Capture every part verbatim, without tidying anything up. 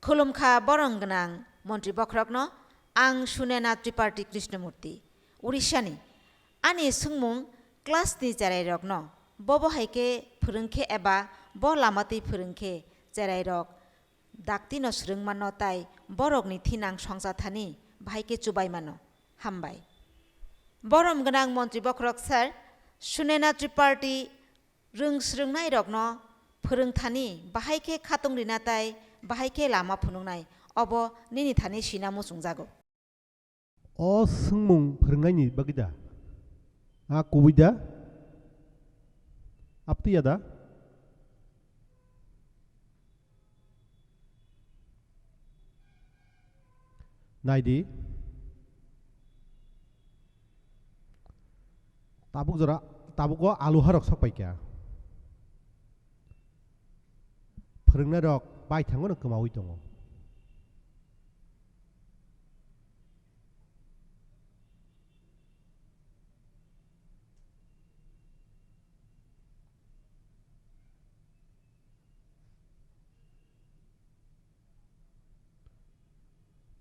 Khulumkha borom gwnang montri bokhorokno, ang Sunena Triparthi Krishnamurti, Urisani. Ani swngmung class ni cherairokno, bobo hai khe phwrwng khe eba bo lama twi phwrwng khe cherairok daktino swrwng mano tai borokni thinang songcha thani bahai khe chubai mano. Hambai. Borom gwnang montri bokhorok sir, Sunena Triparthi rwng swrwngnairokno phwrwng thani bahai khe khatung rina tai bahai khe lama phunuknai, obo nini thani sina muchungjago. O swngmung phwrwngnaini bagwi da? A kubui da? Aptwi ya da? Nai di. Tabuk jora, tabuk o alu harok sok pai kha. Phwrwngnairok baithangmano kwmaui tongo.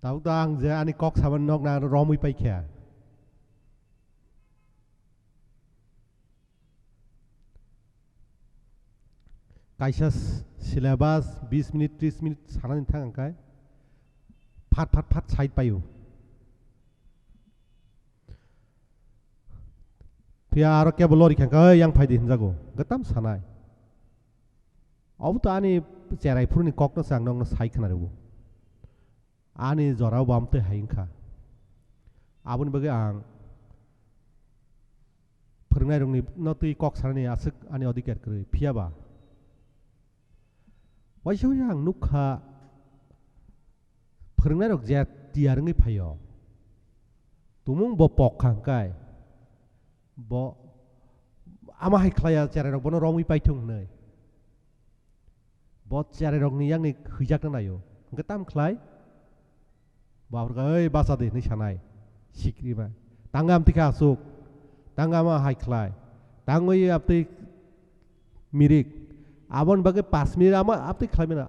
Tabuk da ang je ani kok samani nokna romwi paikha. Kaisa s-, syllabus bis minute, tris minute sanani thang khe phat phat phat side paio. Phiya aro kebo lori kha khe, "Oi, yang phai di," hinjago. Gatam sanai. Obo to ani cherai phuruni kokno se ang nokno sai khna rwo. Ani jorao bo amtwi hai wngkha. Aboni bagwi ang phwrwngnairokni no twi kok sanani aswk ani odhikar kwrwi. Phiya ba waisa waisa ang nukha, phwrwngnairok je tiyar wngwi phaio, tumung bo pok kha hwnkhe, bo ama hai khlai ya, cherairok bono romwi paithung hwnwi. Bo cherairokni yakni hwijakna naio. Hwnkhe tam khlai? Bo aphuru kha, "Oi, bacha de," hwnwi sanai. Sikri ba. Tangwi amtwi khe aswk. Tangwi ama hai khlai. Tangwi amtwi mirik. Aboni bagwi pas minute ama amtwi khlai mano.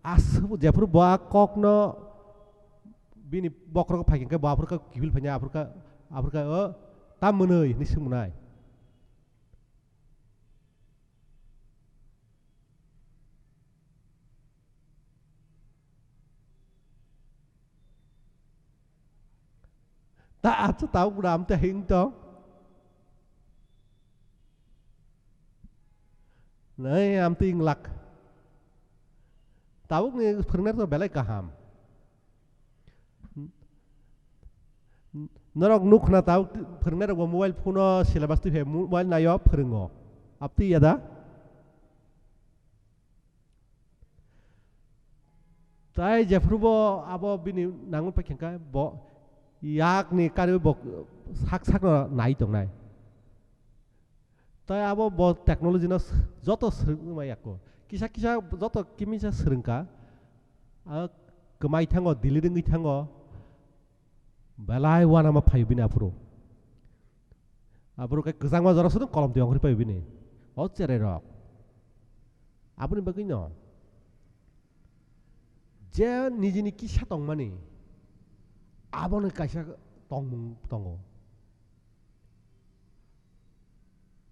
Aswk jephuru bo a kokno bini bokhorok phai khe bo aphuru kha kiphil phai ya, aphuru kha, aphuru kha, "O, tam mwnwi?" hwnwi swngmwnai. Ta achu tabuk ram te hing tong. Nai, amtwi wnglak. Tabukni phwrwngnairok belai kaham. Norok nukhna tabuk phwrwngnairokbo mobile phone-o syllabus twi phai mobile naio phwrwngo. Aptwi ya da? Tai jephuru bo abo bini nangmani paikha khe bo yakni kariui bo sak sakno nai tongnai. Tai abo bo technology no s-, joto swrwngma yako. Kisa kisa joto kimisa swrwngkha. A kwmai thango, delete wngwi thango. Belai uanama phaio bini aphuru. Aphuru khe kwchangma jora sudung kolom twi ongkhorwi paio bini. O cherai rok. Aboni bagwi no je nijini kisa tongmani, abono kaisa tongmung tongo.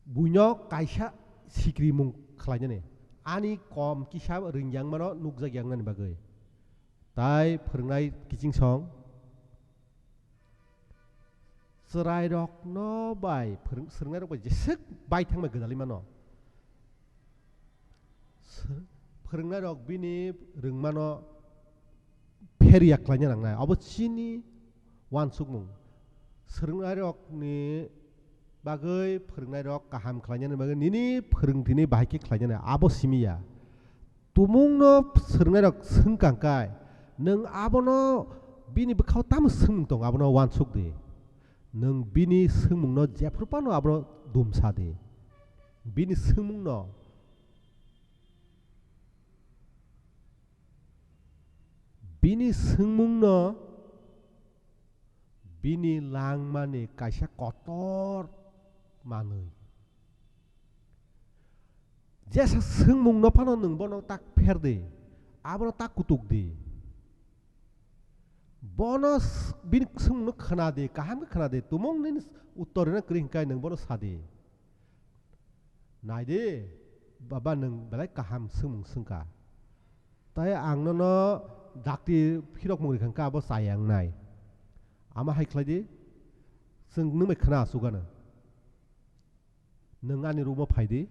Buino kaisa sikrimung khlainani, ani kom kisa ringyangmano nukjakya wngnani bagwi. Tai phwrwngnai kiching song, chwrairokno bai phwrwng-, swrwngnairok bai jeswk baithang bai gwdalwi mano. Sw-, phwrwngnairok bini rwngmano pher ya khlaina nangnai. Abo chini uansukmung. Swrwngnairokni bagwi phwrwngnairok kaham khlainani bagwi nini phwrwngthini bahai khe khlainani abo simi ya. Tumungno swrwngnairok swngkang kai, nwng abono bini bwkhao tamo swngmung tongo, abono uansuk di. Nwng bini swngmungno jephru phano abono dumsa di. Bini swngmungno, bini swngmungno, bini langmani kaisa kotor manwi. Jesa swngmungno phano nwng bono tak pher di. Abono ta kutuk di. Bono s-, bini swngmungno khna di, kaham khe khna di. Tumung nini uttor rwna kwrwi hwnkhe nwng bono sa di. Nai di, baba, nwng belai kaham swngmung swngkha. Tai ang nono dakti phirokmung rikha hwnkhe abo chaya wngnai. Ama hai khlai di, chwng nwng bai khna aswk ano. Nwng ani room-o phai di,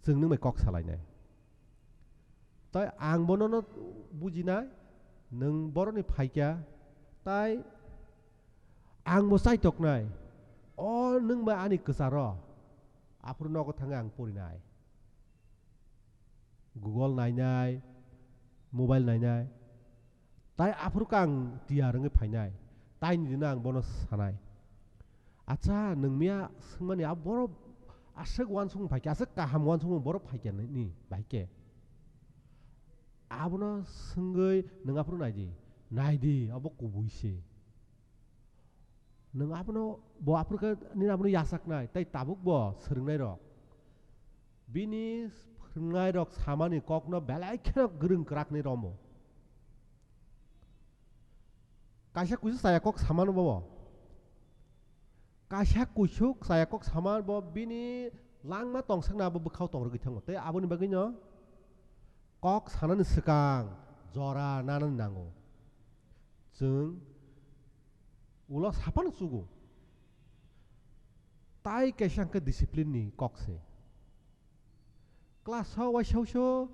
chwng nwng bai kok salainai. Tai ang bono no bujinai, nwng boroni phaikya, tai ang bo chaitoknai, o nwng bai ani kwcharo, aphuru nogo thangwi ang porinai. Google nainai, mobile nainai, tai aphuru khe ang tiyar wngwi phainai, tai nini no ang bono sanai. Acha, nwng miya swngmani a borok aswk uansukmung phaikha, aswk kaham uansukmung borok phaikha ni, ni bahai khe. Abono swngwi nwng aphuru nai di, nai di, abo kubui se. Nwng abono, bo aphuru khe nini abono yachaknai, tai tabuk bo swrwngnairok. Bini phwrwngnairok samani kokno belai kheno gwrwng kwrakni romo. Kaisa kuisuk chaya kok samano bo. Kaisa kuisuk chaya kok sama bo bini langma tongsakna abo bwkhao tongrwgwi thango. Tei aboni bagwino kok sanani swkang jora nanani nango. Chwng ulo saphano chugo. Tai kaisa hwnkhe discipline ni kok se. Class o waisa waisa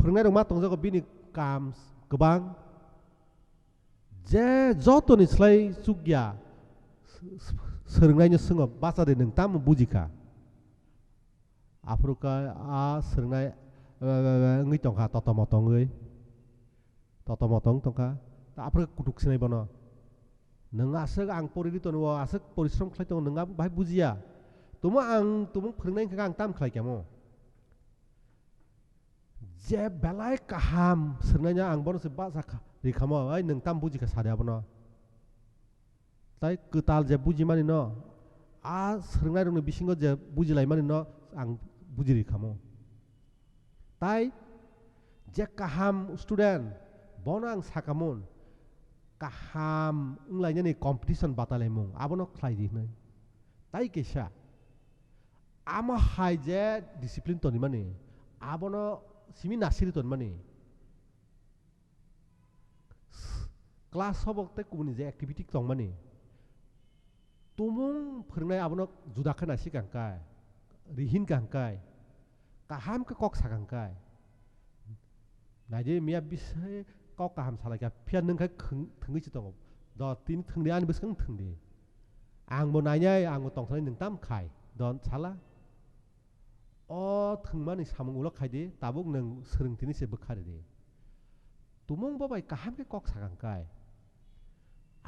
phwrwngnairok ma tongjago, bini kam kwbang. Je jotoni slai chukya, s-, s-, swrwngnaino swngo, "Bacha de, nwng tamo bujikha?" Aphuru khe a swrwngnai, eh, wngwi tongkha, totomo tongwi. Totomo tong tongkha. Ta aphuru khe kutuk sinai bono. Nwng aswk ang pori ri tono, aswk porishrom khlai tongo, nwng abo bahai bujiya. Tumo ang, tumung phwrwngnai wngkha khe ang tam khlai kamo? Je belai kaham swrwngnaino ang bono se bacha kha-, ri khamo, "Ai, nwng tam bujikha?" sadi abono. Tai kwtal je bujimani no, a swrwngnairokni bisingo je bujilaimani no ang bujiri khamo. Tai je kaham student, bono ang sakamun, kaham wnglainani competition batalaimung, abono khlai di hwnwi. Tai kisa, amo hai je discipline tonimani, abono simi nasiri tonimani. Class hobok tei kubuni je activity tongmani, tumung phwrwngnai abono juda khe naisik ang kai, rihin ka ang kai, kaham khe kok sak ang kai. Naidi miya bisai kok kaham salai kha, phiya nwng khai khwng-, thwngwi se tongo. Do tini thwngdi, ani bwskang thwngdi. Ang bo nainai, ang bo tongthoknai, nwng tam khai. Do sala. O thwngmani samung ulo khai di, tabuk nwng swrwng tini se bwkha ridi. Tumung bo bai kaham khe kok sakang kai.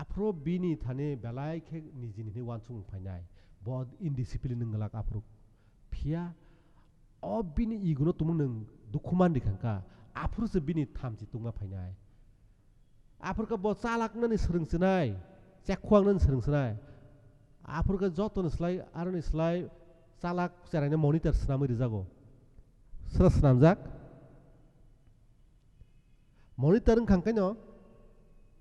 Aphuru bini thani belai khe niji nini uansukmung phainai. Bo indiscipline wng glak aphuru. Phiya o bini ego no tumung nwng dukhu man rikha kha. Aphuru se bini thamchi tungma phainai. Aphuru khe bo chalaknani swrwng sinai, chekhuangnani swrwng sinai. Aphuru khe jotoni slai, aroni slai chalak cheraino monitor swnamwi rwjago. Sra swnamjak? Monitor wngkha hwnkhe no,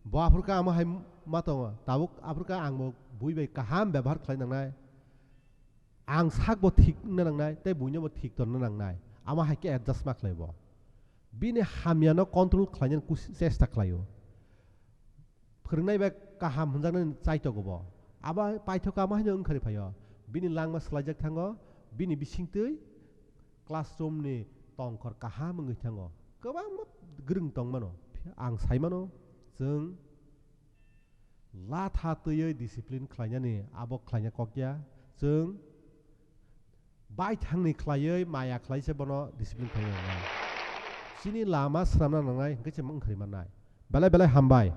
bo aphuru khe amo hai ma tongo. Tabuk aphuru khe ang bo bui bai kaham bebohar khlai nangnai. Ang sak bo thik wngna nangnai, tei buino bo thik tonna nangnai. Amo hai khe adjust ma khlai bo. Bini hamyano control khlainani kusi-, chesta khlaio. Phwrwngnai bai kaham hwnjaknani chaitogo bo. Abo paithok amo haino wngkhari phaio. Bini langma swlaijak thango, bini bisingtwi classroom ni tongkhor kaham wngwi thango. Kwbangma gwrwng tongmano. Ang saimano, chwng latha twiwi discipline khlainani abo khlaina kok ya. Chwng baithangni khlaiwi maya khlai se bono discipline khlai ya. Chini lama swnamna nangnai hwnkhe se wngkhari mannai. Belai belai hambai.